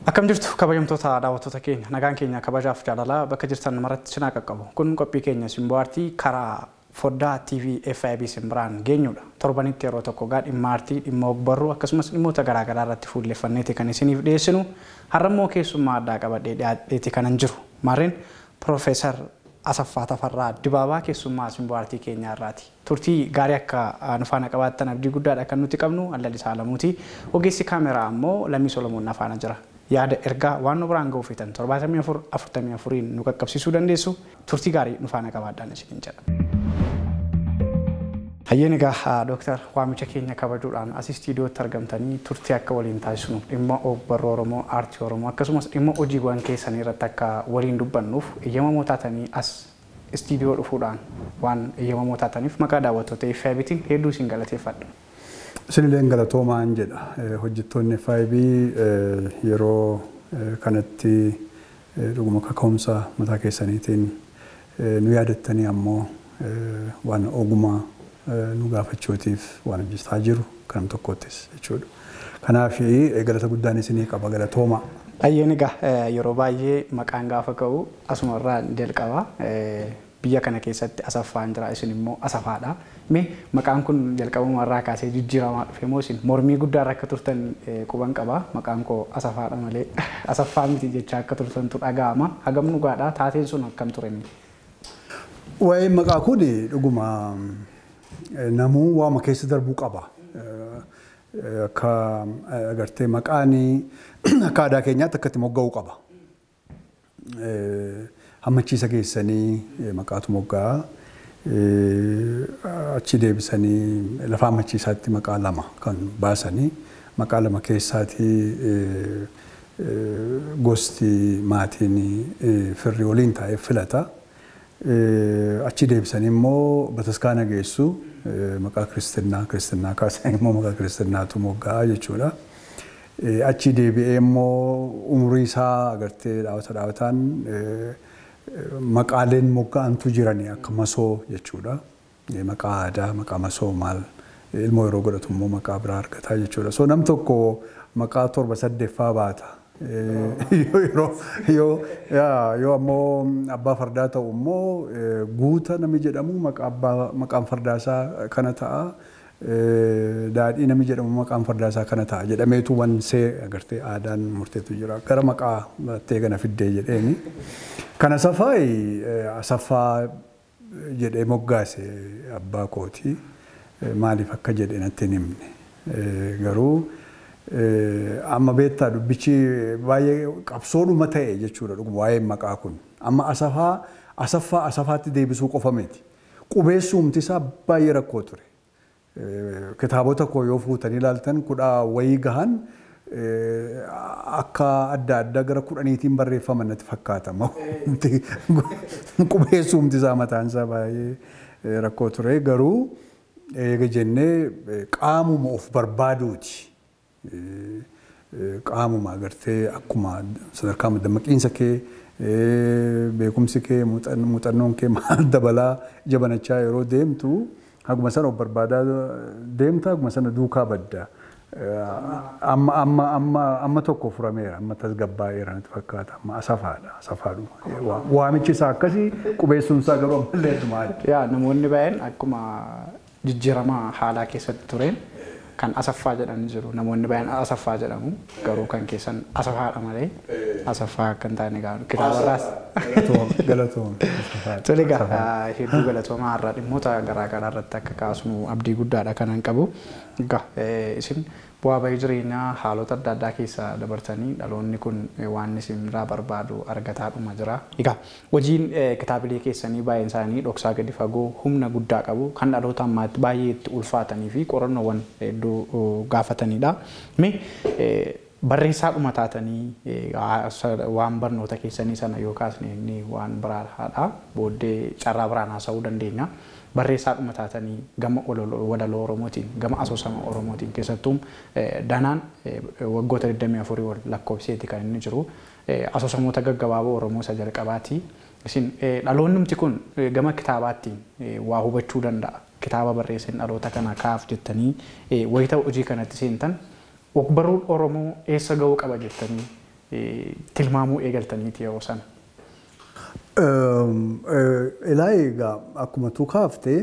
Akkam jirtu kabajamtoota daawwattoota keenya, nagaan keenya kabajaaf jaalalaa bakka jirtan maratti sinaa qaqqabu. Kun qophii keenya Simboo Aartii karaa foddaa TV FIB simbiraan geenyudha. Torbanitti yeroo tokko gaa dhimma aartii, dhimma ogbarruu akkasumas dhimmoota garaagaraa irratti fuulleffanneeti kan isiniif dhiyeessinu. Har'ammoo keessummaa addaa qabadhee dhiyaadheeti kanan jiru. Maarreen Piroofeesar Asaffaa Tafarraa Dibaabaa keessummaa Simboo Aartii keenyaa irraati. Turtii gaarii akka nu faana qabaattan abdii guddaadha kan nuti qabnu Allalisaa Alamuuti. Ogeessi kaameraa ammoo Lammii Solomoon na faana jira. Yaada ergaa waan nu biraan ga'uu feetan 74 44 nu qaqqabsiisuu dandeessu. Turtii gaarii nu faana qabaadhaan isiniin jedha. Hayyeen egaa Dooktar, waamicha keenya kabajuudhaan as istiidiyootti argamtanii turtii akka waliin taasisnuuf, dhimma ogbarruu Oromoo, aartii Oromoo akkasumas dhimma hojiiwwan keessanii irratti akka waliin dubbannuuf eeyyamamoo taatanii as istiidiyoo dhufuudhaan waan eeyyamamoo taataniif maqaa daawwattoota FIBtiin hedduu isin galateeffadha. Isinilleen galatoomaan jedha. Hojjettoonni FIB yeroo kanatti dhuguma kaka'umsa mataa keessaniitiin nu yaadattanii ammoo waan ogummaa nu gaafachuutiif waan hojjetaa jiru kanam tokkottis jechuudha. Kanaaf galata guddaan isinii qaba, galatooma. Hayyeen egaa yeroo baay'ee maqaan gaafa ka'u asumarraa jalqaba. Biyya kana keessatti Asaffaan jira, isin immoo Asafaadha. Mee maqaan kun jalqabuma irraa kaasee jijjiiramaa dhufe moo isin mormii guddaa irra akka turtan quban qaba. Maqaan koo Asafaadha malee Asaffaa miti jechaa akka turtantu dhaga'ama. Hagam dhugaadha? Taateen sun akkam ture? Waa'een maqaa kun dhuguma namuu waama keessa darbuu qaba. Akka agartee maqaan akka aadaa keenyaatti akkatti mogga'uu qaba. Hammachiisa geessanii maqaatu mogga'a. Achi deebisanii lafa hammachiisaatti maqaa lama kan baasanii, maqaa lama keessaatii gosti, maatiin, firri waliin taa'ee filata. Achi deebisanii immoo bataskaana geessu, maqaa kiristinnaa kaasanii immoo maqaa kiristinnaatu mogga'a jechuudha. Achi deebi'ee immoo umurii isaa agartee dhaabata dhaabataan maqaaleen mogga'antu jirani akka masoo jechuudha. Maqaa aadaa, maqaa masoo maal, ilmoo yeroo godhatu immoo maqaa biraa argataa jechuudha. So nam tokko maqaa torba saddeeffaa baata. Yoo ammoo abbaa fardaa ta'u immoo Guuta namni jedhamu maqaa abbaa maqaan fardaa isaa kana ta'a. Daadhii namni jedhamu maqaan fardaa isaa kana ta'a jedhameetu wansee agartee aadaan murteetu jira. Gara maqaa battee kana fiddee jedheeni. Kana Asaffaa jedhee moggaase abbaa kooti. Maaliif akka jedhe natti hin himne. Garuu amma beektaa dubbichi baay'ee qabsoodhuma ta'e jechuudha dhuguma waa'een maqaa kun. Amma Asafaa Asaffaa Asafaatti deebisuu qofa miti. Qubeessuumti isaa baay'ee rakkoo ture. Kitaabota koo yoo fuutanii ilaaltan kudha wayii gahan akka adda addaa gara 10tiin barreeffaman natti fakkaata. Qubeessuumti isaa mataan isaa baay'ee rakkoo ture. Garuu eega jennee qaamuma of barbaaduuti. Qaamuma agartee akkuma sadarkaa dammaqiinsa kee, beekumsi kee, muuxannoon kee maal dabalaa jabanachaa yeroo deemtu, haguma sana of barbaadaa deemta, haguma sana duukaa badda. Amma amma amma amma tokko furameera, amma tasgabbaa'eera natti fakkaata, amma Asafaadha, Asafaadhuma. Waamichi isaa akkasii, qubeessuun isaa garuu ammallee addumaa adda. Yaa, namoonni baay'een akkuma jijjiirama haalaa keessatti tureen kan Asaffaa jedhan jiru. Namoonni baay'een Asaffaa jedhamu, garuu kan keessan Asafaadha malee Asaffaa akka hin taane egaa kitaabarraas. Galatoom. Tole egaa, hedduu galatoomaa. Har'a dhimmoota garaa garaa irratti akka kaasnu abdii guddaadha kanan qabu. Egaa isin bu'aa bahii jireenyaa haalota adda addaa keessa dabartanii dhaloonni kun waan isin irraa barbaadu argataadhuma jira. Egaa hojiin kitaabilee keessanii baay'een isaanii dhoksaa gadi fagoo humna guddaa qabu kan dhaloota ammaatti baay'ee itti ulfaatanii fi qorannoowwan hedduu gaafatanidha. Mee barreessaadhuma taatanii waan barnoota keessanii sana yoo kaasne inni waan biraadha. Booddee carraa biraan haasa'uu dandeenya. Barreessaadhuma taatanii gama walaloo Oromootiin, gama asoosama Oromootiin keessattuu Danaan waggoota 24 ol lakkoofseeti kan inni jiru. Asoosamoota gaggabaaboo Oromoo isa jalqabaati. Isin dhaloonnumti kun gama kitaabaattiin waa hubachuu danda'a. Kitaaba barreessan dhaloota kana kaaf jettanii wayita hojii kanatti seentan, ogbarruun Oromoo eessa ga'uu qaba jettanii tilmaamuu eegaltaniiti yeroo sana? Ilaa egaa akkuma tu kaaftee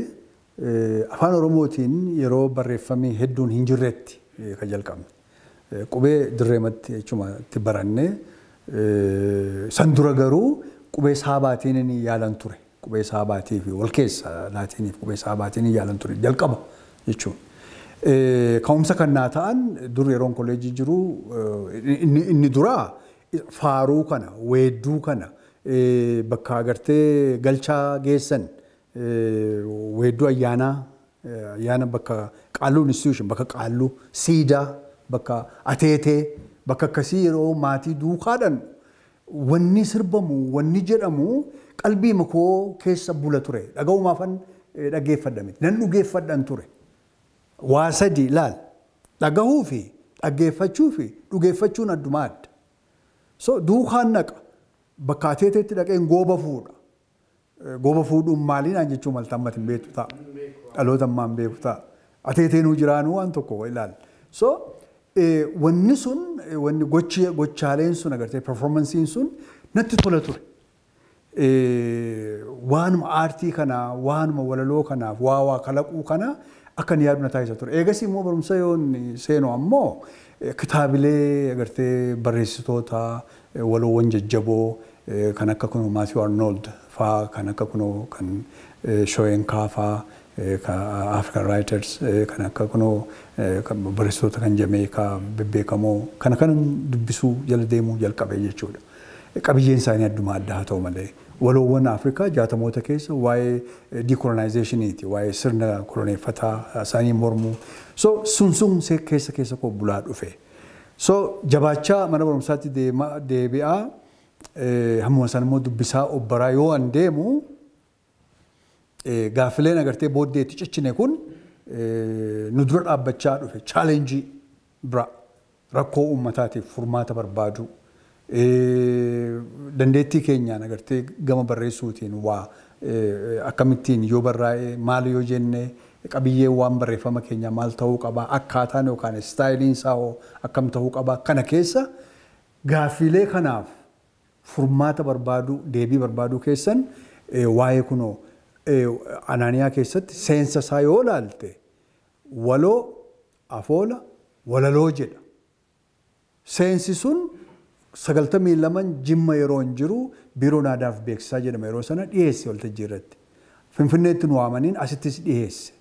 afaan Oromootiin yeroo barreeffamni hedduun hin jirretti kan jalqabne. Qubee dirreematti jechuudha itti barannee san dura garuu qubee saabaatiin ni yaalan ture. Qubee saabaatii fi wal keessa laatiiniif qubee saabaatiin ni yaalan ture jalqaba jechuudha. Ka'umsa kan naa ta'an dur yeroon kolleejjii jiru inni duraa faaruu kana weedduu kana bakka agartee galchaa geessan weedduu ayyaanaa ayyaana bakka qaalluu institution bakka qaalluu siidaa bakka ateetee bakka akkasii yeroo maatii duukaadhaan wanni sirbamu wanni jedhamu qalbii makoo keessa bula ture dhaga'umaafan dhaggeeffadha miti nan dhugeeffadhan ture. Waa sadi ilaal dhagahuu fi dhaggeeffachuu fi dhugeeffachuun adduma adda. So duukaan naqa bakka ateeteetti dhaqeen gooba fuudha. Gooba fuudhuun maaliin aan jechuu malta ammatti hin beektu ta'a. Dhaloota ammaa hin beeku ta'a. Ateeteenuu jiraanuu waan tokko ilaal. So wanni sun wanni gochaaleen sun agartee performansiin sun natti tola ture. Waanuma aartii kanaa waanuma walaloo kanaaf waa waa kalaquu kana akka inni yaadu na taasisa ture. Eegas immoo barumsa yoon seenu ammoo kitaabilee agartee barreessitoota waloowwan jajjaboo kan akka kunoo Matthew Arnold faa kan akka kunoo kan Soyinka faa African writers kan akka kunoo barreessitoota kan Jameekaa bebbeekamoo kana kanan dubbisuu jala deemuu jalqabe jechuudha. Qabiyyeen isaanii adduma adda haa ta'u malee waloowwan Afrikaa 60moota keessa waa'ee decolonizationiiti waa'ee sirna koloneeffataa isaanii mormuu so sun sun keessa keessa koo bulaa dhufe. So jabaachaa mana barumsaatti deebi'aa hammuma sana immoo dubbisaa obbaraa yoo an deemu gaaffileen agartee booddeetti cichine kun nu dura dhaabbachaa dhufe chaalenjii bira rakkoo uummataatiif furmaata barbaadu. Dandeettii keenyaan agartee gama barreessuutiin waa akkamittiin yoo barraa'e maal yoo jenne qabiyyeen waan barreeffama keenyaa maal ta'uu qaba akkaataan yookaan istaayiliin isaa hoo akkam ta'uu qaba kana keessa gaaffilee kanaaf furmaata barbaaduu deebii barbaaduu keessan waa'ee kunoo Anaaniyaa keessatti seensa isaa yoo laalte waloo afoola walaloo jedha. Seensi sun 92 Jimma yeroo hin jiru biiroon aadaaf beeksisaa jedhama yeroo sana dhiyeesse waltajjii irratti. Finfinneetti nu waamaniin asittis dhiyeesse.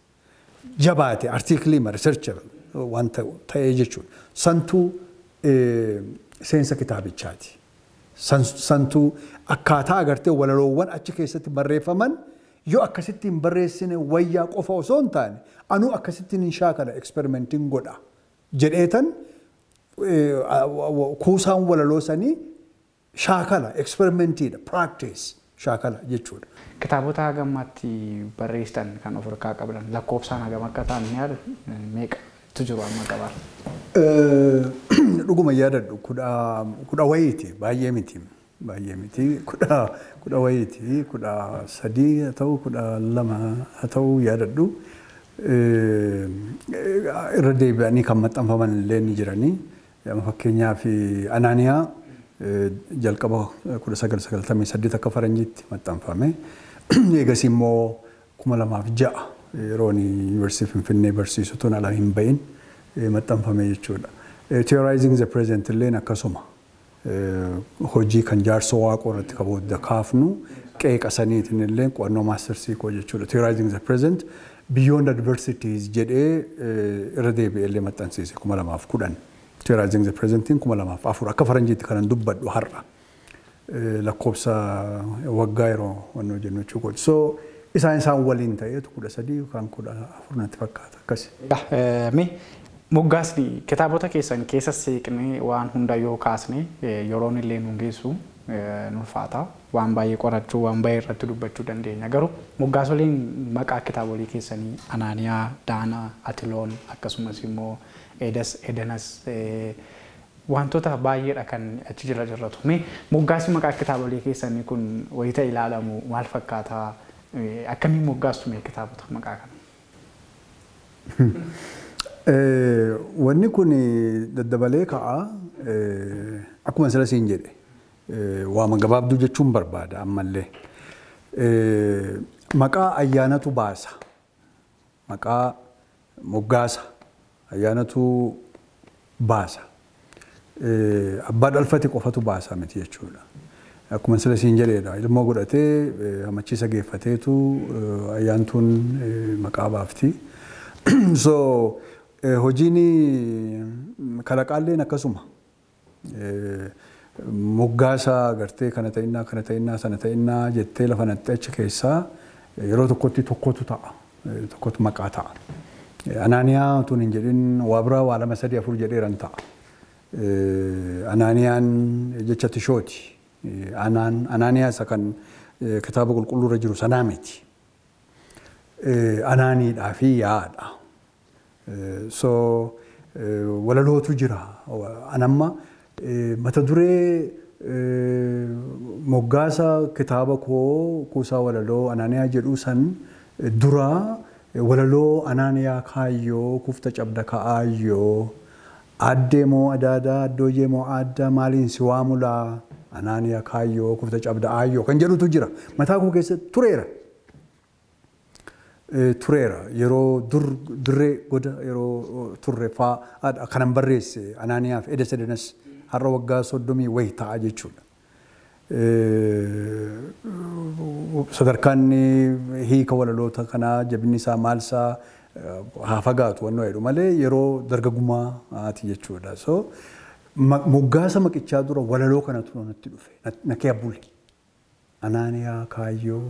Jabaate artiikilii riisarcha waan ta'ee jechuudha. Santuu seensa kitaabichaati. Santuu akkaataa agartee walaloowwan achi keessatti barreeffaman yoo akkasitti hin barreessine wayyaa qofa osoo hin taane anuu akkasittiin hin shaakala eksperimentiin godha jedheetan kuusaan walaloo sanii shaakala eksperimentiidha practice shaakala jechuudha. Kitaabota hagammaatti barreessitan kan of harkaa qabdan lakkoofsaan hagam akka ta'an ni yaadu meeqatu jiru amma qabaa? Dhuguma yaadadhu kudha wayiiti baay'ee miti. Baay'ee miti kudha wayiiti 13 haa ta'u 12 haa ta'u yaadadhu. Irra deebi'anii kan maxxanfaman illee ni jiranii. Fakkeenyaaf Anaaniyaa jalqaba 1998 akka faranjiitti maxxanfame. Eegas immoo 2006 yeroo yuunivarsiitii Finfinnee barsiisu tun ala hin bahin maxxanfame jechuudha. Theorizing the Present illeen akkasuma hojii kan jaarsoo waaqoo irratti kabooda kaafnu qeeqa saniitiin illee qo'annoo maastarsii koo jechuudha. Theorizing the Present Beyond Adversities jedhee irra deebi'ee illee maxxansiise 2010. Theorizing the Presentiin 2004 akka faranjiitti kanan dubbadhu har'a. Lakkoofsa waggaa yeroo wannoo jennu jechuudha. So isaan waliin ta'eetu 13 yookaan 14 natti fakkaata akkasi. Mee moggaasni kitaabota keessan keessa seeqnee waan hunda yoo kaasne yeroon illee nu geessu nu ulfaata. Waan baay'ee qorachuu waan baay'ee irratti dubbachuu dandeenya. Garuu moggaasoliin maqaa kitaabolii keessanii Anaaniyaa, Daanaa, Atiloon akkasumas immoo Edas, Edenas wantoota baay'eedha kan achi jira jirratu. Mee moggaasni maqaa kitaabolee keessanii kun wayita ilaalamu maal fakkaata? Akkamiin moggaastu mee kitaabota maqaa kana? Wanni kun daddabalee ka'a. Akkuma sila siin jedhe waama gabaabduu jechuun barbaada ammallee. Maqaa ayyaanatu baasa. Maqaa moggaasa. Ayyaanatu baasa. Abbaa dhalfate qofatu baasa miti jechuudha. Akkuma sila siin jedheedha. Ilmoo godhatee hamachiisa geeffateetu ayyaantuun maqaa baafti. So hojiin kalaqaalleen akkasuma. Moggaasa agartee kana ta'innaa kana ta'innaa sana ta'innaa jettee lafa naxxee achi keessaa yeroo tokkotti tokkotu ta'a. Tokkotu maqaa ta'a. Anaaniyaa utuun hin jedhin waa biraa waa lama sadii afur jedheeran ta'a. Anaaniyaan jecha tishooti. Anaaniyaa isa kan kitaaba qulqulluurra jiru sanaa miti. Anaaniidhaa fi yaadha. So walalootu jira. Anamma mata duree moggaasa kitaaba koo kuusaa walaloo Anaaniyaa jedhu san dura walaloo Anaaniyaa kaayyoo kufta cabda ka'aayyoo addee moo adaadaa addooyyee moo addaa maaliin si waamulaa Anaaniyaa kaayyoo kufta cabda aayyoo kan jedhutu jira. Mataa koo keessa tureera. Tureera yeroo dur dirree goda yeroo turre fa'aa kanan barreesse Anaaniyaaf eda sadanas har'a waggaa 30 wayi ta'a jechuudha. Sadarkaan hiika walaloota kanaa jabinni isaa maal isaa haa fagaatu wannoo jedhu malee yeroo dargaggummaati jechuudha. So moggaasa maqichaa dura walaloo kanatu natti dhufe na kee bule. Anaaniyaa kaayyoo.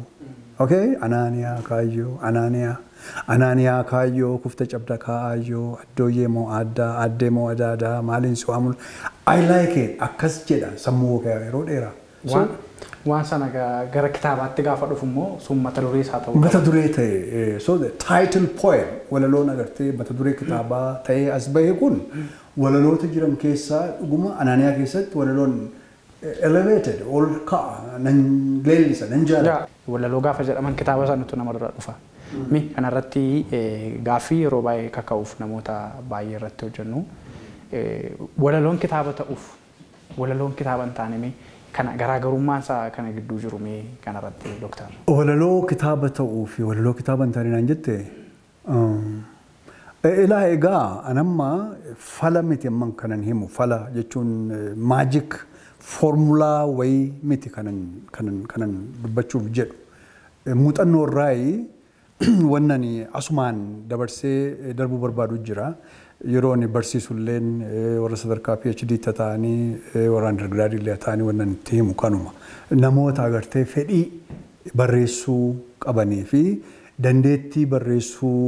Okay? Anaaniyaa kaayyoo. Anaaniyaa. Anaaniyaa kaayyoo kufta cabda kaayyoo addooyyee moo addaa addee moo adaadaa maaliin si waamul. I like it. Akkas jedha sammuu kee yeroo dheeraa. Waan sana gara kitaabaatti gaafa dhufu immoo sun mata duree isaa ta'uu Mata duree ta'e so the title poem walaloon agartee mata duree kitaabaa ta'ee as bahe kun walaloota jiran keessaa dhuguma Anaaniyaa keessatti walaloon elevated ol ka'a nan leellisa nan jaalladha. Walaloo gaafa jedhaman kitaaba sanatu nama dura dhufa. Mi kanarratti gaaffii yeroo baay'ee kaka'uuf namoota baay'ee irratti hojjennu walaloon kitaaba ta'uuf walaloon kitaaba hin taane mee kana garaagarummaan isaa kana gidduu jiru mee kanarratti dooktar. Walaloo kitaaba ta'uu fi walaloo kitaaba hin taane naan jette ilaa egaa anamma fala miti amman kanan himu fala jechuun maajik formulaa wayii miti kanan dubbachuuf jedhu. Muuxannoo irraayi wannan asumaan dabarsee darbuu barbaadu jira. Yeroo inni barsiisulleen warra sadarkaa PhD ta'anii warra undergrad illee ta'anii wannan itti himu kanuma. Namoota agartee fedhii barreessuu qabanii fi dandeettii barreessuu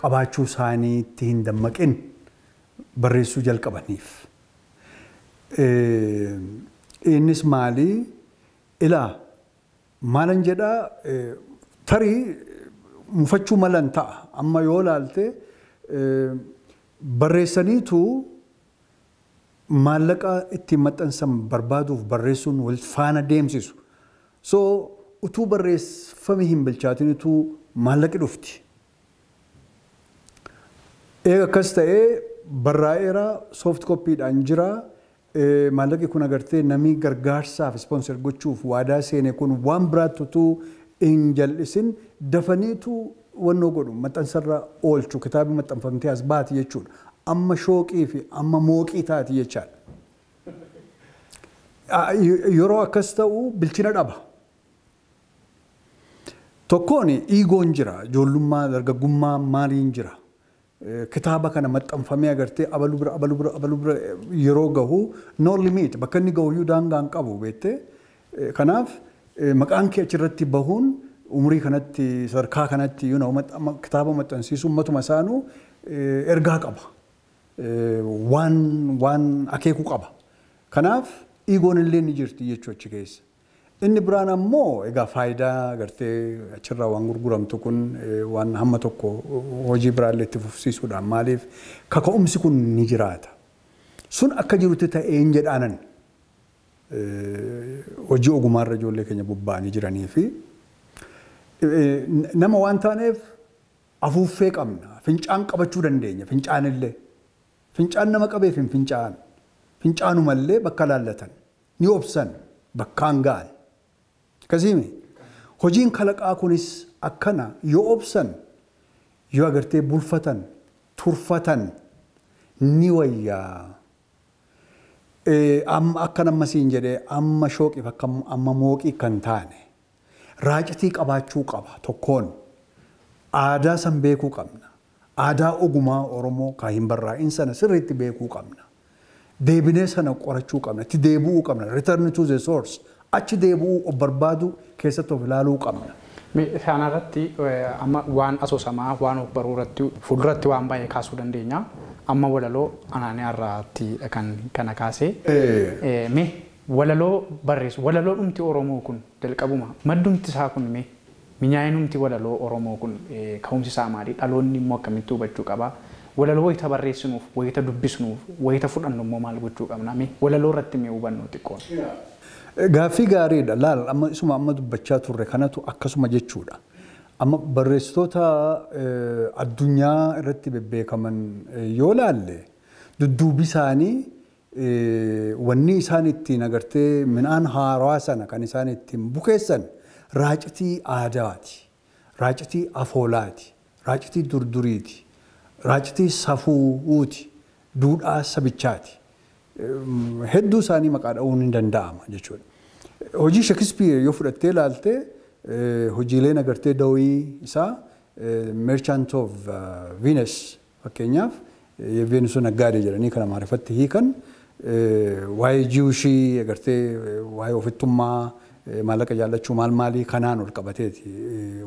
qabaachuu isaaniitti hin dammaqin barreessuu jalqabaniif. Innis maali? Ilaa maalan jedhaa tarii mufachuu malan ta'a. Amma yoo laalte barreessaniitu maallaqa ittiin maxxansan barbaaduuf barreessuun wal faana deemsisu. So utuu barreeffame hin bilchaatin utuu maallaqi dhufti. Eega akkas ta'ee barraa'eera soft copyidhaan jira. Maallaqi kun agartee namni gargaarsaaf sponsor gochuuf waadaa seene kun waan biraatti utuu hin jal'isin dafaniitu wannoo godhu maxxansarra oolchu kitaabni maxxanfamtee as baati jechuudha. Amma shooqii fi amma mooqii taati jechaadha. Yeroo akkas ta'u bilchina dhaba. Tokkoon iigoon jira, ijoollummaa, dargaggummaa maaliin jira. Kitaaba kana maxxanfamee agartee abaluu bira abaluu bira abaluu bira yeroo gahu no limit bakka inni gahu iyyuu daangaa hin qabu beektee. Kanaaf maqaan kee achirratti bahuun umurii kanatti sadarkaa kanatti kitaaba maxxansiisuun matuma isaanuu ergaa qaba. Waan akeekuu qaba. Kanaaf iigoon illee ni jirti jechuu achi keessa. Inni biraan ammoo egaa faayidaa agartee achirraa waan gurguramtu kun waan hamma tokko hojii biraallee itti fufsiisuudhaan maaliif kaka'umsi kun ni jiraata. Sun akka jirutti ta'een jedhaanan hojii ogumaarra ijoollee keenya bobba'anii jiranii fi nama waan taaneef afuuffee qabna. Fincaan qabachuu dandeenya. Fincaanillee. Fincaan nama qabeef hin fincaa'an. Fincaanumallee bakka laallatan. Ni obsan bakkaan ga'an. Akkasiimi hojiin kalaqaa kunis akkana yoo obsan yoo agartee bulfatan turfatan ni wayyaa. Amma akka nama siin jedhee amma shooqiif akka amma mooqii kan taane raacitii qabaachuu qaba tokkoon aadaa san beekuu qabna. Aadaa ogumaa Oromoo kan hin barraa'in sana sirriitti beekuu qabna. Deebinee sana qorachuu qabna. Itti deebi'uu qabna. Return to the source. Achi deebi'uu of barbaadu keessatti of ilaaluu qabna. Kana irratti amma waan asoosamaa waan of baruu irratti fuulduratti waan baay'ee kaasuu dandeenya. Amma walaloo Anaaniyaa irraatti kan kana kaasee. Mee walaloo barreessu walaloo dhumti Oromoo kun jalqabuma maddumti isaa kun mee minyaa'inumti walaloo Oromoo kun ka'umsi isaa maali? Dhaloonni immoo akkamitti hubachuu qaba? Walaloo wayita barreessinuuf, wayita dubbisnuuf, wayita fudhannu immoo maal gochuu qabna? Mee walaloo irratti mee hubannoo xiqqoon. Gaaffii gaariidha. Laal amma isuma amma dubbachaa turre kanatu akkasuma jechuudha. Amma barreessitoota addunyaa irratti bebbeekaman yoo laalle dudduubi isaanii wanni isaan ittiin agartee midhaan haarawaa sana kan isaan ittiin bukeessan raacitii aadaati. Raacitii afoolaati. Raacitii durduriiti. Raacitii safuuti. Duudhaa sabichaati. Hedduu isaanii maqaa dha'uun hin danda'ama jechuudha. Hojii Shakespeare yoo fudhattee ilaalte hojiileen agartee dawii isaa Merchant of Venus fakkeenyaaf የቬኑሱ ነጋዴ jedhanii kan Amaariffatti hiikan waa'ee Jewishii agartee waa'ee ofittummaa maallaqa jaallachuu maal maalii kanaan ol qabateeti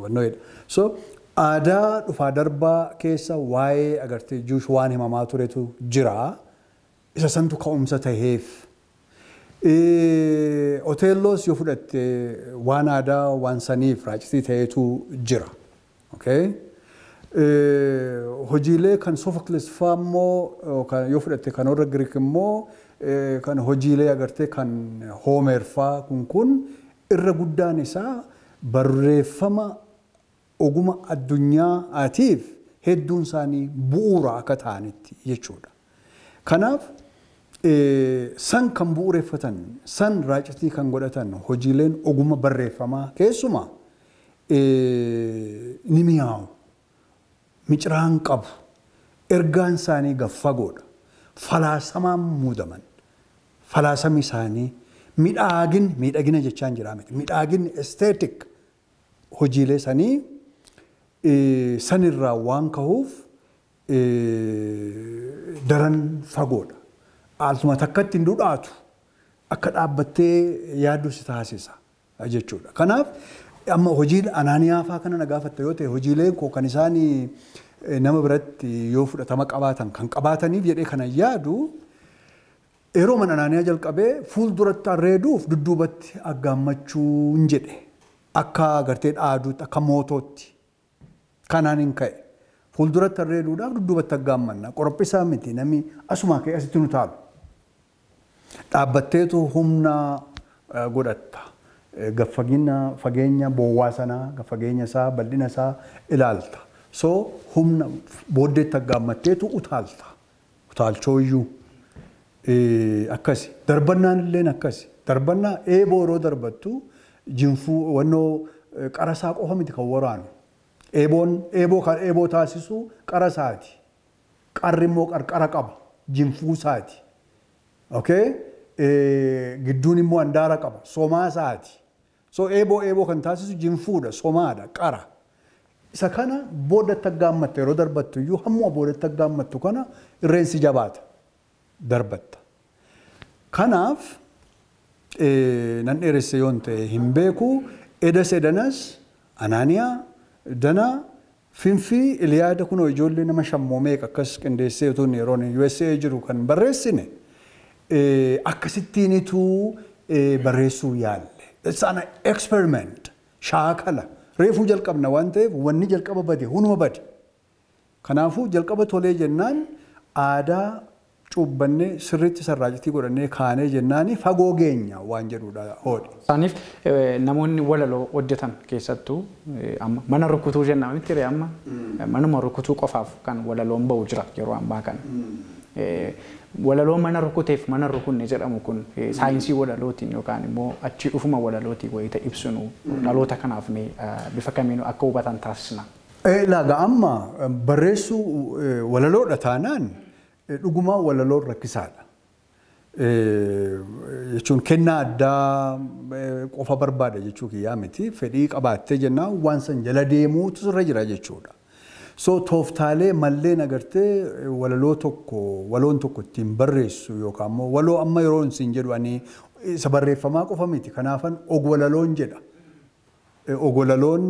wannoo jedha. So aadaa dhufaa darbaa keessa waa'ee agartee Jewish waan himamaa turetu jira. Isa santu ka'umsa taheef. Oteelloos yoo fudhatte waan aadaa waan saniif raacitii ta'etu jira. Okay? Hojiilee kan Sophocles fa'aa immoo yoo fudhatte kan warra Giriik immoo kan hojiilee agartee kan Homer fa'aa kun irra guddaan isaa barreeffama oguma addunyaatiif hedduun isaanii bu'uura akka ta'anitti jechuudha. Kanaaf san kan bu'uureffatan san raacitii kan godhatan hojiileen oguma barreeffamaa keessumaa ni mi'aawu. Miciraan qabu. Ergaan isaanii gaffagoodha. Falaasamaan muudaman. Falaasamni isaanii midhaagin miidhagina jechaan jira miti. Midhaagin aesthetic hojiilee sanii sanirraa waan kahuuf daran fagoodha. Altuma takkatti hin dudhaatu akka dhaabbattee yaaddu si taasisa jechuudha. Kanaaf amma hojii Anaaniyaa fa'aa kana na gaafatta yoo ta'e hojiileen koo kan isaan nama biratti yoo fudhatama qabaatan kan qabaataniif jedhee kana yaadu yeroo mana Anaaniyaa jalqabee fuulduratti arreeduuf dudduubatti aggaammachuun jedhe akka gartee dhaaduutti akka mootootti kanaan hin ka'e. Fuulduratti arreeduudhaaf dudduubatti aggaammanna. Qorophisaa miti namni asumaa ka'e asitti nu taalu. Dhaabbatteetu humna godhatta. Gaffagina fageenya boowwaa sanaa, fageenya isaa, bal'ina isaa ilaalta. So humna booddeetti aggaammatteetu utaalta. Utaalchooyyuu. Akkasi. Darbannaan illeen akkasi. Darbannaa eeboo yeroo darbattu jinfuu wannoo qarasaa qofa miti kan waraanu. Eeboon eeboo kan eeboo taasisu qarasaati. Qarri immoo qarqara qaba. Jinfuu isaati. Okay? Gidduun immoo handaara qaba. Somaa isaati. So eeboo eeboo kan taasisu jinfuudha, somaadha, qara. Isa kana boodatti aggaammatta yeroo darbattu iyyuu hammuma boodatti aggaammattu kana irreensi jabaata. Darbatta. Kanaaf nan dheeresse yoon ta'e hin beeku edas edanas Anaaniyaa Danaa Finfii Iliyaada kunoo ijoollee nama shammoomee akkas qindeessee utuu yeroon USA jiru kan barreessine akkasittiinitu barreessuu yaalle. It's an experiment. Shaakala. Reefuu jalqabna waan ta'eef wanni jalqaba bade hunuma bade. Kanaafuu jalqaba tolee jennaan aadaa cuubbannee sirriitti sarraajitii godhannee kaanee jennaani fagoo geenya waan jedhudha hoodhi. Isaaniif namoonni walaloo hojjetan keessattuu amma mana rukutuu jenna miti ree amma manuma rukutuu qofaaf kan walaloon ba'u jira yeroo ammaa kana. Walaloo mana rukuteef mana rukunne jedhamu kun saayinsii walalootiin yookaan immoo achii dhufuma walalootiin wayita ibsinu dhaloota kanaaf mee bifa kamiin akka hubatan taasisna. Laaga amma barreessuu walaloodha taanaan dhugumaa walaloon rakkisaadha. Jechuun kennaa addaa qofa barbaada jechuu kiyyaa miti. Fedhii qabaattee jennaan waan san jala deemuutu sirra jira jechuudha. So tooftaalee malleen agartee walaloo tokko waloon tokko ittiin barreessu yookaan immoo waloo amma yeroo isin jedhu ani isa barreeffamaa qofa miti. Kanaafan og-walaloon jedha. Og-walaloon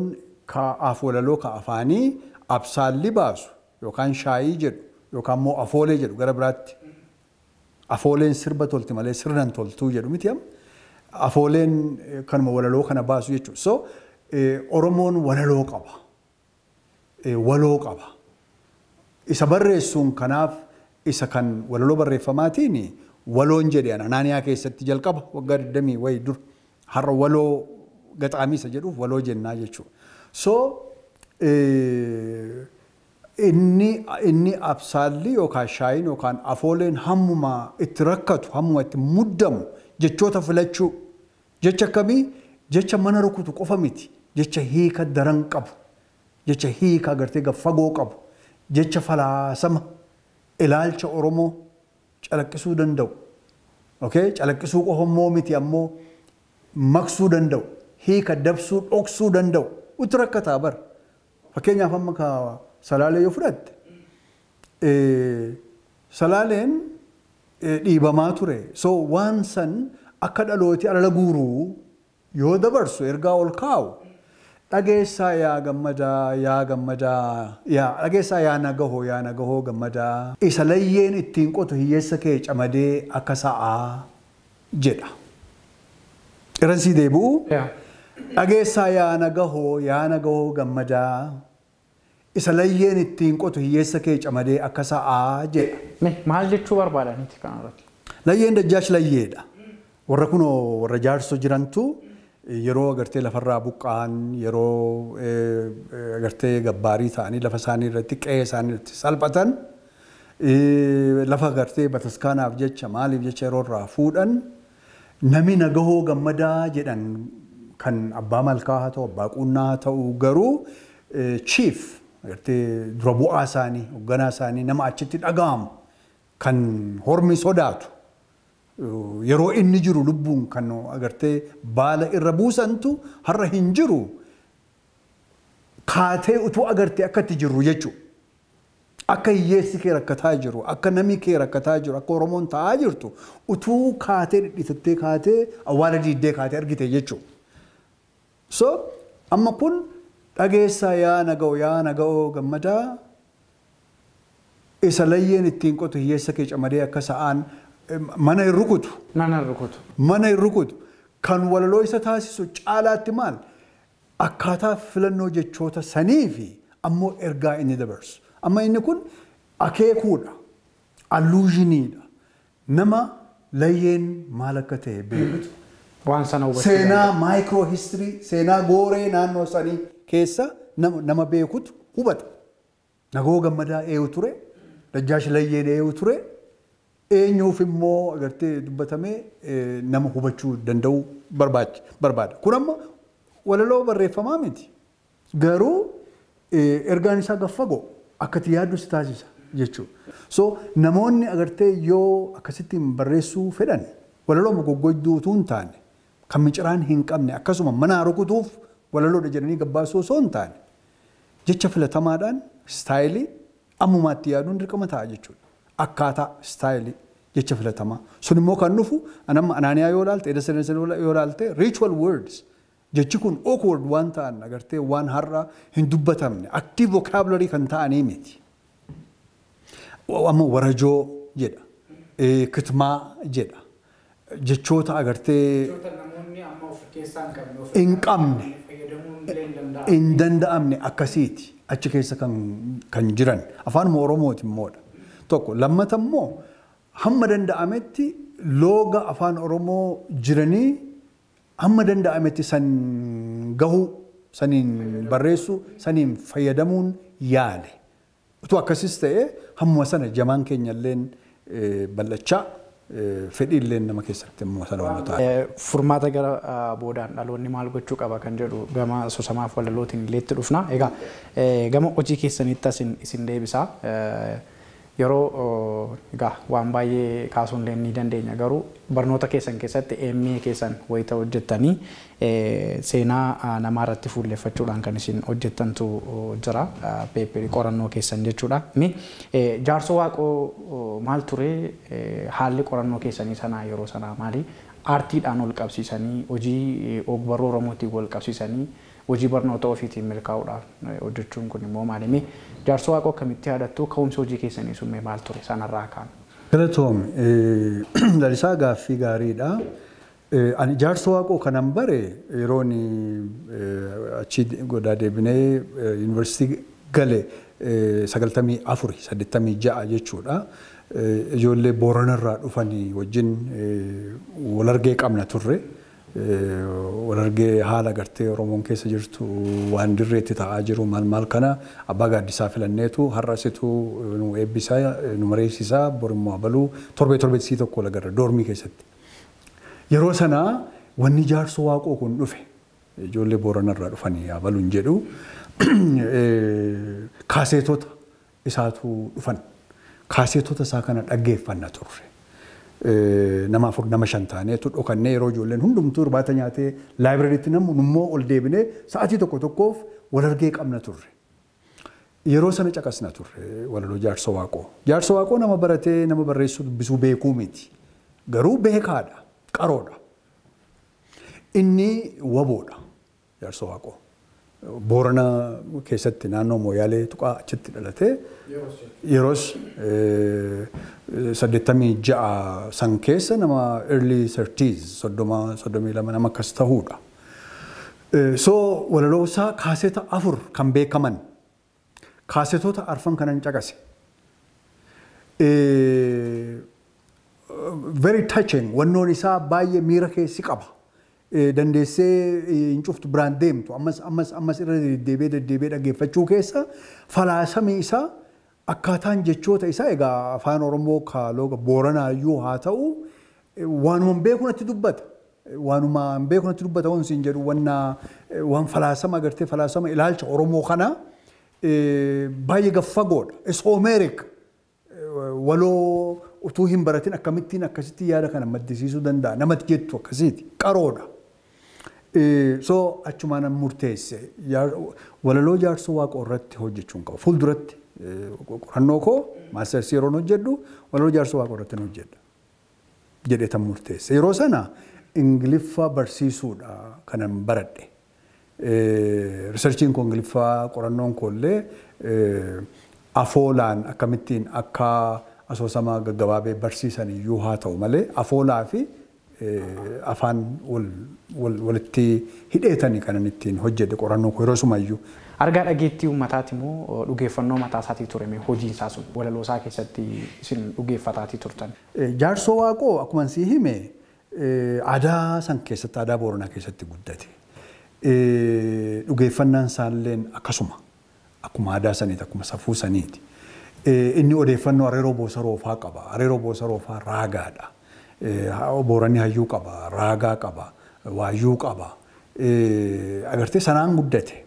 af walaloo ka afaanii absaalli baasu yookaan shaayii jedhu yookaan immoo afoolee jedhu gara biraatti. Afooleen sirba tolti malee sirnan toltuu jedhu miti amma. Afooleen kanuma walaloo kana baasu jechuudha. So Oromoon walaloo qaba. Waloo qaba. Isa barreessuun kanaaf isa kan walaloo barreeffamaatiin waloon jedhe Anaaniyaa keessatti jalqaba waggaa 20 wayii dur har'a waloo gaxaamii isa jedhuuf waloo jennaa jechuudha. So inni absaalli yookaan shaayiin yookaan afooleen hammuma itti rakkatu hammuma itti muddamu jechoota filachuu jecha akkamii jecha mana rukutu qofa miti jecha hiika daran qabu jecha hiika agartee fagoo qabu jecha falaasama ilaalcha Oromoo calaqqisuu danda'u. Okay? Calaqqisuu qofa immoo miti ammoo maqsuu danda'u hiika dabsuu dhoksuu danda'u itti rakkataa bara. Fakkeenyaaf amma ka Salaalee yoo fudhatte Salaaleen dhiibamaa ture. So waan san akka dhalooti alala guuruu yoo dabarsu ergaa ol kaa'u dhageessaa yaa gammadaa yaa gammadaa yaa dhageessaa yaa nagahoo gammadaa isa layyeen ittiin qotu hiyyeessa kee camadee akka sa'aa jedha. Irransii deebi'u dhageessaa yaa nagahoo gammadaa isa layyeen ittiin qotu hiyyeessa kee camadee akka sa'aa jedha. Maal jechuu barbaadaniiti kanarratti? Layyeen dajjaash layyeedha. Warra kunoo warra jaarsoo jirantu yeroo agartee lafarraa buqqa'an yeroo agartee gabbaarii ta'anii lafa isaanii irratti qe'ee isaanii irratti salphatan lafa agartee bataskaanaaf jecha maaliif jecha yeroo irraa fuudhan nami nagahoo gammadaa jedhan kan abbaa malkaa haa ta'u abbaa quunnaa haa ta'u garuu chief agartee dura bu'aa isaanii hoogganaa isaanii nama achitti dhaga'amu kan hormi sodaatu yeroo inni jiru lubbuun kan agartee baala irra buusantu har'a hin jiru kaatee utuu agartee akka itti jirru jechuudha. Akka hiyyeessi kee rakkataa jiru, akka namni kee rakkataa jiru, akka Oromoon taa'aa jirtu utuu kaatee dhidhiitattee kaatee awwaala diiddee kaatee argite jechuudha. So amma kun dhageessaa yaa naga'oo gammadaa isa layyeen ittiin qotu hiyyeessa kee camadee akka sa'aan mana hin rukutu. Mana hin rukutu. Mana hin rukutu. Kan walaloo isa taasisu caalaatti maal? Akkaataa filannoo jechoota sanii fi ammoo ergaa inni dabarsu. Amma inni kun akeekuudha. Alluuzhiniidha. Nama layyeen maal akka ta'e beekutu. Waan sana hubachuu Seenaa maayikiroo histirii, seenaa gooree naannoo sanii keessa nama beekutu hubata. Nagoo gammadaa eeyu ture, dajjaash layyeen eeyu ture. Eenyuuf immoo agartee dubbatamee nama hubachuu danda'u barbaada. Kun amma walaloo barreeffamaa miti. Garuu ergaan isaa gaffagoo akka itti yaaddu si taasisa jechuudha. So namoonni agartee yoo akkasittiin barreessuu fedhan walaloo goggogduu utuu hin taane kan miciraan hin qabne akkasuma mana rukutuuf walaloodha jedhanii gabbaasuu osoo hin taane jecha filatamaadhaan istaayilii ammumaatti yaaduun dirqama ta'a jechuudha. Akkaataa istaayilii jecha filatamaa. Sun immoo kan dhufu anamma Anaaniyaa yoo ilaalte, Edda yoo ilaalte ritual words jechi kun awkward waan ta'an agartee waan har'a hin dubbatamne active vocabulary kan ta'anii miti. Amma warajoo jedha, kitmaa jedha, jechoota agartee hin qabne hin danda'amne akkasiiti achi keessa kan jiran afaanuma Oromooti immoodha. Tokko lammata immoo hamma danda'ametti looga afaan Oromoo jiranii hamma danda'ametti san gahuu saniin barreessuu saniin fayyadamuun yaale. Utuu akkasis ta'e hammuma sana jamaan keenya illeen bal'achaa fedhii illee nama keessatti immoo sana waan ta'a. Furmaata gara boodaan dhaloonni maal gochuu qaba kan jedhu gama asoosamaaf walalootiin illee itti dhufna. Egaa gama hojii keessanitti asin isin deebisa. Yeroo egaa waan baay'ee kaasuun illee ni dandeenya, garuu barnoota keessan keessatti MA keessan wayita hojjettanii seenaa namaa irratti fuulleffachuudhaan kan isin hojjettantu jira, peeperii qorannoo keessan jechuudha. Mi Jaarsoo Waaqoo maal ture haalli qorannoo keessanii sanaa yeroo sanaa maali? Aartiidhaan wal qabsiisanii, hojii ogbarruu Oromootiin wal qabsiisanii, hojii barnoota ofiitiin milkaa'uudhaaf hojjechuun kun immoo maali? Mee Jaarsoo Waaqoo akkamitti yaadattu? Ka'umsi hojii keessanii sun mee maal ture sanarraa kaan? Galatoom, Lalisaa, gaaffii gaariidha. Ani Jaarsoo Waaqoo kanan bare yeroon achi godaa deebinee yuunivarsiitii gale, 94, 86 jechuudha. Ijoollee Booranarraa dhufanii wajjin wal argee qabna turre. Wal argee haala gartee Oromoon keessa jirtu, waan dirreetti ta'aa jiru maal maal kana, abbaa gaaddisaa filanneetu har'a situ nu eebbisaa, nu mareessisaa, borimmoo abaluu, torbee torbeetti sii tokko wal agarra doormii keessatti. Yeroo sanaa wanni Jaarsoo Waaqoo kun dhufe, ijoollee Booranarraa dhufanii abaluun jedhu, kaaseetota isaatu dhufan. Kaaseetota isaa kana dhaggeeffanna turre. Nama afur, nama shan taaneetu dhokannee, yeroo ijoolleen hundumtuu irbaata nyaatee laayibirariitti namu, immoo ol deebinee sa'aatii tokko tokkoof wal argee qabna turre. Yeroo sana caqasna turre walaloo Jaarsoo Waaqoo. Jaarsoo Waaqoo nama baratee, nama barreessuu dubbisuu beekuu miti. Garuu beekaadha, qaroodha. Inni waboodha Jaarsoo Waaqoo. Boorana keessatti naannoo Mooyaalee tuqaa achitti dhalatee, yeroos 86 san keessa nama early 30s, 30, 32 nama akkas ta'uudha. So walaloo isaa kaaseeta afur kan beekaman, kaaseetota arfan kanan caqase. Very touching, wannoon isaa baay'ee miira keessi qaba. Dandeessee hin cuftu, biraan deemtu, ammas ammas ammas irra deddeebi'ee deddeebi'ee dhaggeeffachuu keessa falaasamii isaa, akkaataan jechoota isaa, egaa afaan Oromoo kaaloo Booranaayyuu haa ta'u, waanuma beeku natti dubbata. Waanuma beeku natti dubbata waan siin jedhu, wanna waan falaasama agartee, falaasama ilaalcha Oromoo kana baay'ee gaffagoodha. It's Homeric. Waloo utuu hin baratin akkamittiin akkasitti yaada kana maddisiisuu danda'a namatti jettu, akkasiiti qaroodha. So achumaan murteesse, walaloo Jaarsoo Waaqoo irratti hojjechuun qaba. Fuulduratti qorannoo koo maastersii yeroon hojjedhu walaloo Jaarsoo Waaqoo irratti hojjedha jedhee tan murteesse. Yeroo sana Ingiliffa barsiisuudha kanan baradhe. Researchiin koo Ingiliffaa, qorannoon koo illee afoolaan akkamittiin akka asoosama gaggabaabee barsiisan iyyuu haa ta'u malee, afoolaa fi afaan walitti hidheetanii kanan ittiin hojjedhe qorannoo koo yeroo sumayyuu. Argaa dhageettii uummataati moo dhugeeffannoo mataa isaatii ture mee hojiin isaa sun, walaloo isaa keessatti isin dhugeeffataatii turtan? Jaarsoo Waaqoo akkuma sii hime aadaa san keessatti, aadaa Booranaa keessatti guddate. Dhugeeffannaan isaalleen akkasuma, akkuma aadaa saniiti, akkuma safuu saniiti. Inni odeeffannoo Areeroo Boosaroo faa qaba. Areeroo Boosaroo faa raagaadha. Booranni hayyuu qaba, raagaa qaba, waayyuu qaba. Agartee, sanaan guddate.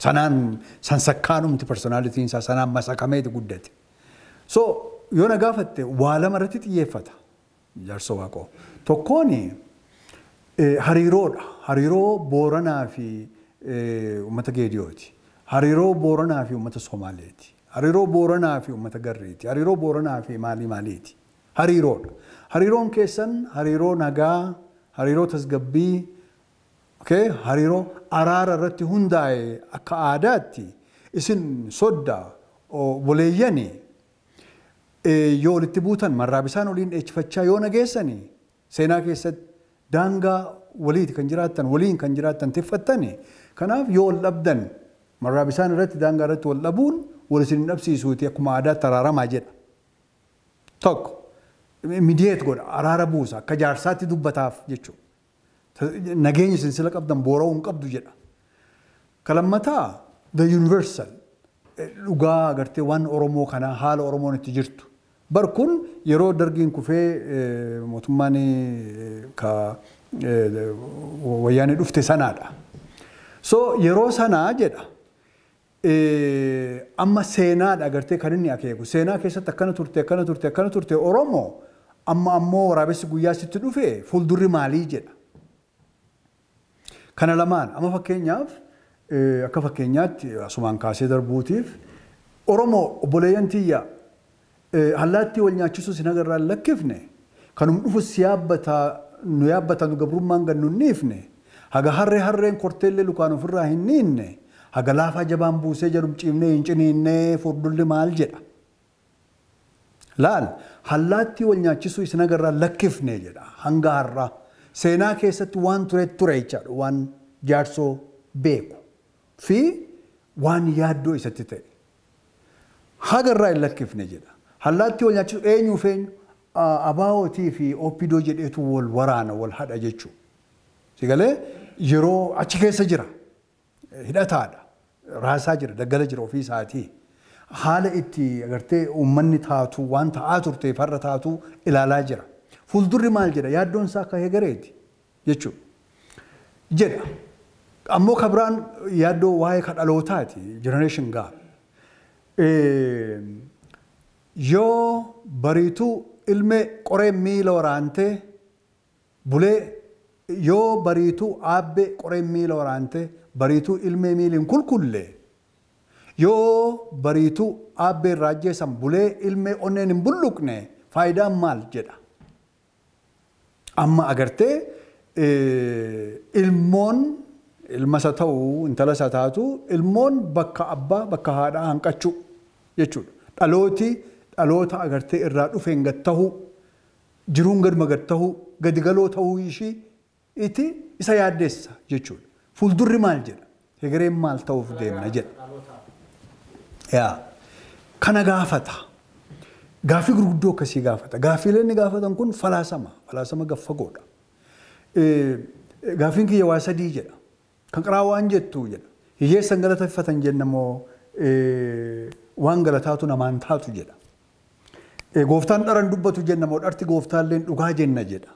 Sanaan sansakkaanumti personalityn isaa sanaan masakameeti guddate. So yoo na gaafatte, waa lama irratti xiyyeeffata Jaarsoo Waaqoo. Tokkoon hariiroodha. Hariiroo Booranaa fi uummata Geediyooti. Hariiroo Booranaa fi uummata Somaaleeti. Hariiroo Booranaa fi uummata Garriiti. Hariiroo Booranaa fi maalii maaliiti. Hariiroodha. Hariiroon keessan hariiroo nagaa, hariiroo tasgabbii, hariiroo araara irratti hundaa'e, akka aadaatti isin sodda obboleeyyani, yoo walitti buutan marraa bisaan waliin dheechifachaa yoo nageessani, seenaa keessatti daangaa waliiti kan jiraattan, waliin kan jiraattan tiffattani. Kanaaf yoo wal dhabdan marraa bisaan irratti, daangaa irratti wal dhabuun wal isin hin dhabsiisuuti, akkuma aadaatti araaramaa jedha. Tokko mediate godha, araara buusa, akka jaarsaatti dubbataaf jechuudha. Nageenya sinsila qabdan boora'uu hin qabdu jedha. Kalammataa, the universal dhugaa agartee, waan Oromoo kanaa, haala Oromoon itti jirtu. Bar kun yeroo dargiin kufee mootummaan ka wayyaanee dhufte sanaadha. So yeroo sanaa jedha amma seenaadha agartee kan inni akeeku. Seenaa keessatti akkana turte akkana turte akkana turte Oromoo amma ammoo waraabessi guyyaa sitti dhufe fuuldurri maalii jedha. Kana lamaan amma fakkeenyaaf akka fakkeenyaatti asumaan kaasee darbuutiif Oromoo obboleeyyan tiyya hallaattii wal nyaachisuu sin agarraa hin lakkifne kanum dhufu si yaabbataa nu yaabbataa nu gabrummaan gad nu niifne haga harree harreen korteellee lukaan ofirraa hin niinne haga laafaa jabaan buusee jedhum ciifnee hin ciniinne fuuldurri maal jedha. Laal hallaattii wal nyaachisuu isin agarraa lakkifne jedha hanga har'aa seenaa keessatti waan ture ture jechaadha waan jaarsoo beeku fi waan yaaddoo isatti ta'e. Haga irraa hin lakkifne jedha. Hallaattii wal nyaachisuu eenyuuf eenyu abaa'ootii fi oppidoo jedheetu wal waraana wal hadha jechuudha. Sigalee yeroo achi keessa jira hidhataadha raasaa jira daggala jira ofii isaatii. Haala itti agartee uummanni taatu waan ta'aa turteef har'a taatu ilaalaa jira. Fuuldurri maal jedha yaaddoon isaa akka hegareeti jechuudha. Jedha. Ammoo kabiraan yaaddoo waa'ee ka dhalootaati generation gap. Yoo bariituu ilmee qoree miila waraantee bulee yoo bariituu aabbee qoree miila waraantee bariituu ilmee miiliin kulkullee yoo bariituu aabbee irraa ajjeesan bulee ilmee onneen hin bulluqne faayidaan maal jedha. Amma agartee ilmoon ilma isa ta'u intala isa taatu ilmoon bakka abbaa bakka haadhaa hanqachuu jechuudha. Dhalooti dhaloota agartee irraa dhufeen gad ta'uu jiruun gaduma gad ta'uu gadi galoo ta'uu ishii itti isa yaaddeessa jechuudha. Fuuldurri maal jedha? Hegereen maal ta'uuf deemna jedha. Yaa kana gaafata. Gaaffii gurguddoo akkasii gaafata. Gaaffiileen inni gaafatan kun falaasama. Falaasama gaffagoodha. Gaaffiin kiyya waa sadii jedha. Kan qaraa waan jettu jedha. Hiyyeessan galateeffatan jenna moo waan galataatu namaan taatu jedha. Gooftaan dharan dubbatu jenna moo dharti gooftaalleen dhugaa jenna jedha.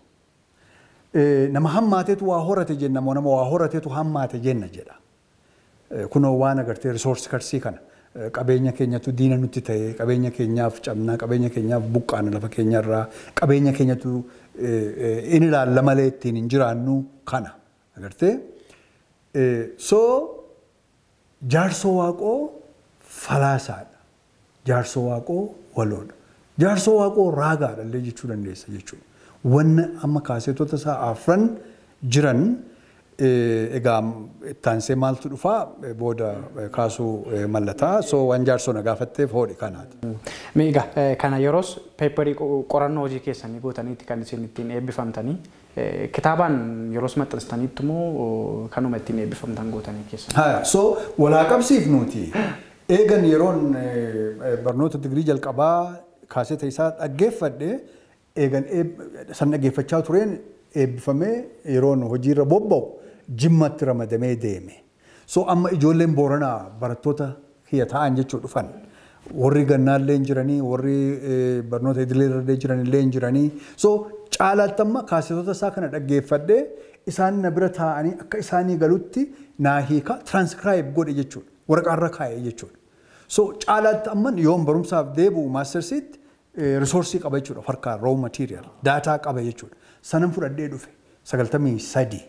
Nama hammaateetu waa horate jenna moo nama waa horateetu hammaate jenna jedha. Kunoo waan agartee risoorsi karsii kana. Qabeenya keenyatu diina nutti ta'e, qabeenya keenyaaf cabnaa, qabeenya keenyaaf buqqaana lafa keenyarraa, qabeenya keenyatu in ilaalla malee ittiin hin jiraannu kana. Agartee? So jaarsoo waaqoo falaasaadha. Jaarsoo waaqoo waloodha. Jaarsoo waaqoo raagaadha illee jechuu dandeessa jechuudha. Wanna amma kaaseetota isaa afran jiran egaa ittaansee maaltu dhufaa booda kaasuu mallataa so waan jaarsoo na gaafatteef hoodhi kanaati. Mee egaa kana yeroos peeparii qorannoo hojii keessanii gootaniitti kan isin ittiin eebbifamtanii kitaabaan yeroos maxxansitaniitti moo kanuma ittiin eebbifamtan gootanii keessan? Haa so walaa qabsiifnuuti. Eegan yeroon barnoota digirii jalqabaa kaaseta isaa dhaggeeffadhe eegan san dhaggeeffachaa tureen eebbifamee yeroon hojiirra bobba'u Jimmatti ramadamee deeme. So amma ijoolleen Booranaa barattoota kiyya ta'an jechuu dhufan. Warri gannaallee hin jiranii, warri barnoota idileerra jiranillee hin jiranii. So caalaatti amma kaasetota isaa kana dhaggeeffadhee isaan na bira taa'anii akka isaanii galutti naa hiika transkiraayib godhe jechuudha. Waraqaarra kaa'e jechuudha. So caalaatti amma yoon barumsaaf deebi'u maastersiitti risoorsii qaba jechuudha. Harkaa raw material daataa qaba jechuudha. Sanan fudhadhee dhufe 93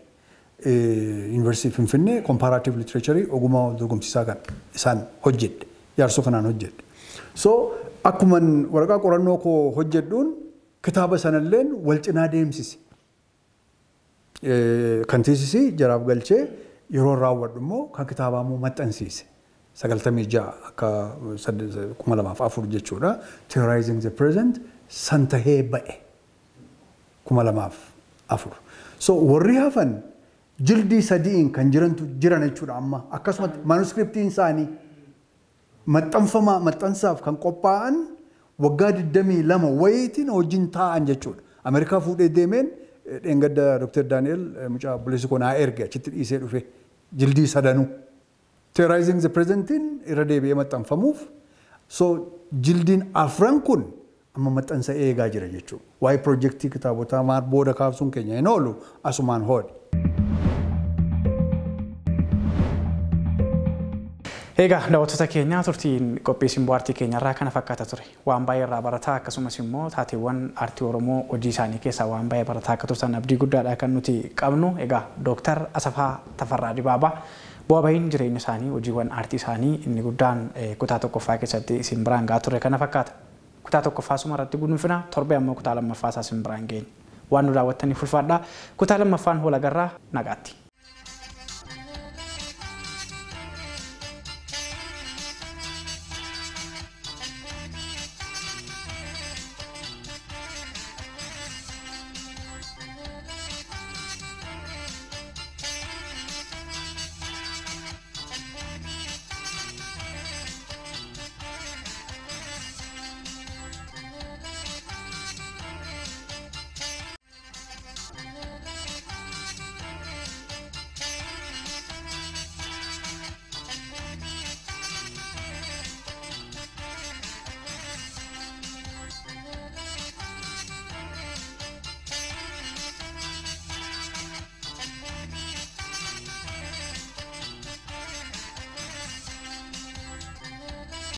Yuunivarsiitii Finfinnee comparative literature ogummaa wal dorgomsiisaa kan isaan hojjedhe jaarsoo kanaan hojjedhe. So akkuman waraqaa qorannoo koo hojjedhuun kitaaba sanalleen wal cinaa deemsise. Kan teessisii jaraaf galchee yeroo raawwadhu immoo kan kitaabaa immoo maxxansiise. 96 akka 2004 jechuudha. Theorizing the Present san tahee ba'e 2004. So warri hafan jildii sadiin kan jirantu jiran jechuudha amma akkasumatti manuskriptiin isaanii maxxanfamaa maxxansaaf kan qophaa'an waggaa 22 wayiitiin hojiin taa'an jechuudha. Ameerikaa fuudhee deemeen dheengadda Dr. Daani'el mucaa obboleessi koo naa erge achitti dhiisee dhufe jildii sadanuu. Theorizing the Presentiin irra deebi'ee maxxanfamuuf so jildiin afran kun Amma maxxansa eegaa jira jechuudha. Waa'ee piroojeektii kitaabotaa maal booda kaasuun keenya hin oolu, asumaan hoodhe. Egaa daawwattoota keenya, turtiin qophii Simboo Aartii keenyarraa kana fakkaata ture. Waan baay'ee irraa barataa, akkasumas immoo taateewwan aartii Oromoo hojii isaanii keessaa waan baay'ee barataa akka turtan abdii guddaadha kan nuti qabnu. Egaa Dooktar Asafaa Tafarraa Dibaabaa bu'aa bahiin jireenya isaanii, hojiiwwan aartii isaanii inni guddaan kutaa tokkoffaa keessatti isin biraan gahaa ture kana fakkaata. Kutaa tokkoffaa suma irratti guduunfina, torbee ammoo kutaa lammaffaa isaa isin biraan geenya. Waan nu daawwattaniif ulfaadhaa. Kutaa lammaffaan hola garraa, nagaatti.